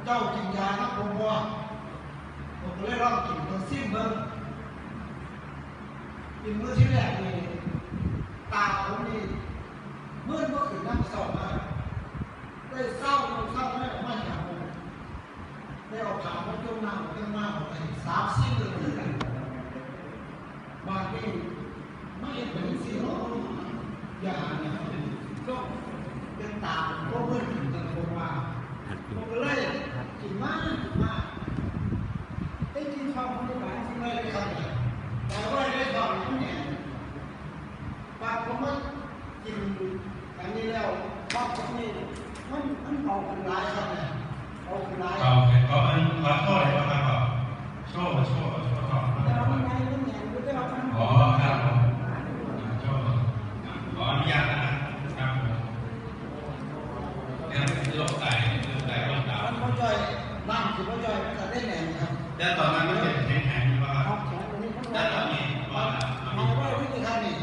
ເຈົ້າກິນຢານຳຜົມບໍ່? ຜົມກໍເລີຍລອງກິນ ລອງຊິມເບິ່ງ. ກິນມື້ທີແລກນີ້ ຕາຜົມນີ້ມືນບໍ່ຂຶ້ນນຳເຊົ້າມາ ໄດ້ຊາວໂມງ ຊາວໂມງ ອອກມາຈາກໂຮງ ໄດ້ເອົາຜ້າມາຈຸ່ມນ້ຳ ເອົາແປ້ງມາ ເອົາໄປສາມສີ່ມື້ຄືກັນ. ບາດນີ້ມາເຮັດເປັນຈັ່ງຊີ້ເນາະ ຢານີ້ເຮົາເປັນໂລກເປັນຕາ ເປັນໂລກມືດຂຶ້ນ ເພິ່ນບອກວ່າ ເພິ່ນກໍເລີຍກິນມາ ກິນມາ ໄດ້ກິນເຂົ້າ ມັນກໍບາຍ ກິນໄດ້ເລີຍ ບາຍໄວ້ໄດ້ທ້ອງ ມັນແໜ້ນ. ບາດພໍມາກິນອັນນີ້ແລ້ວ ຄວາມຄິດນີ້ ມັນ ມັນເບົາຂຶ້ນຫຼາຍຄັບແມ່ ເບົາຂຶ້ນຫຼາຍ. ເບົາຂຶ້ນ ເບົາຂຶ້ນ ຂໍໂທດໃຫ້ເບິ່ງຄັບ ໂຊ ໂຊ ໂຊທ້ອງ ແຕ່ວ່າມັນໃຫຍ່ ມັນແໜ້ນຢູ່ ແຕ່ວ່າມັນ ອໍ ຄັບຜົມ ໂຊ ຂໍອະນຸຍາດນະຄັບ ຄັບຜົມ. ແລ້ວໂລກໄຕ ໂລກໄຕ ໂລກຕາ ມັນບໍ່ຈ່ອຍ ນ້ຳຊິບໍ່ຈ່ອຍ ມັນກໍໄດ້ແໜ້ນຄັບ. ແຕ່ຕອນນັ້ນມັນເປັນແຂງໆ ຢູ່ບໍ່ຄັບ? ແຕ່ຕອນນີ້ ບໍ່ລະ ຫາຍໄວ ວິທີການນີ້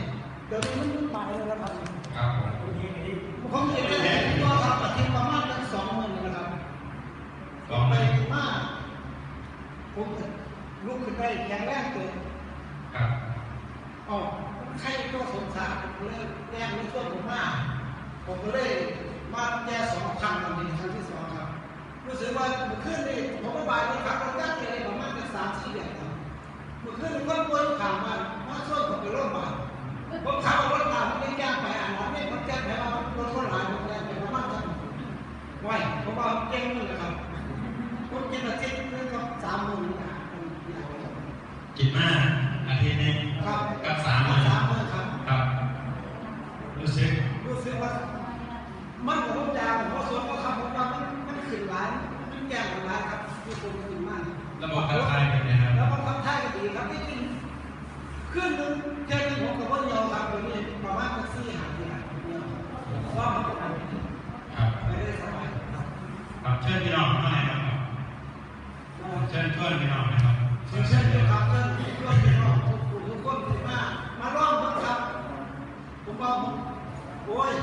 ດຽວນີ້ມັນ ມັນໄປແລ້ວລະຄັບ. ຄັບຜົມ ຜົມເຮັດໄດ້ແລ້ວຄັບ ອາທິດປະມານຈັກສອງມື້ນີ້ລະຄັບ. ສອງມື້ ໄປມາ ຜົມກໍລຸກຂຶ້ນໄດ້ແຂງແຮງເຕີບ. ຄັບ ເອົ້າ ມັນໄຄຕົວສົມສາດ ເລີຍແລງເລີຍຊວນຜົມມາ ຜົມກໍເລີຍມາແກ່ສອງຄັ້ງ ຄັ້ງທີສອງຄັບ. ຮູ້ສຶກວ່າມື້ຄືນນີ້ ຜົມບໍ່ບາຍ ຜົມຂັບລົດຈັກໄປໄດ້ປະມານຈັກສາມສີ່ເດືອນແລ້ວ. ມື້ຄືນຄົນປ່ວຍຢູ່ຂ້າງບ້ານມາຊວນຜົມໄປໂລງບານ. ຜົມຂັບລົດມາ ຜົມຍັງຍ່າງໄປອາບນ້ຳໃນຂົນແກ່ນ ໃຜວ່າລົດຄົນຫຼາຍ ຜົມຍ່າງໄປປະມານຈັກ ໂອ້ຍ ຜົມວ່າເກັ່ງເລີຍລະຄັບ. ຜົມກິນອາທິດໜຶ່ງກັບສາມມື້ນີ້ນະ. ກິນມາອາທິດໜຶ່ງ ຄັບ ກັບສາມມື້ ສາມມື້ຄັບ. ຄັບ ຮູ້ສຶກ ຮູ້ສຶກວ່າ ມັນກໍບໍ່ຈາງ ບໍ່ສົນ ບໍ່ຂັບ ເພາະວ່າມັນ ມັນຂຶ້ນຫຼາຍ ມັນແກ່ນຫຼາຍຄັບ ທີ່ຜົມກິນມາ. ລະບົບຂັບຖ່າຍເປັນໄງຄັບ? ລະບົບຂັບຖ່າຍກໍດີຄັບ ທີ່ຈິງຄືນໜຶ່ງ ເທື່ອໜຶ່ງຜົມກໍບໍ່ຍ່ອງຄັບ ດຽວນີ້ປະມານຈັກສີ່ຫ້າເທື່ອຍ່ອງ ເພາະວ່າມັນກໍໄປໄດ້ສະບາຍຄັບ. ເຊີນພີ່ນ້ອງມາແດ່ຄັບ ເຊີນຊວນພີ່ນ້ອງແດ່ຄັບ. ເຊີນ ເຊີນຢູ່ຄັບ ເຊີນຊວນພີ່ນ້ອງທຸກຜູ້ທຸກຄົນທີ່ມາ ມາລອງເບິ່ງຄັບ. ຜົມວ່າ ໂອ້ຍ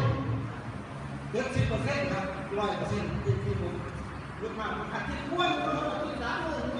ເຈັດສິບເປີເຊັນຄັບ ຮ້ອຍເປີເຊັນ ທີ່ ທີ່ຜົມເຮັດມາ ອາທິດຄວນ ອາທິດສາມມື້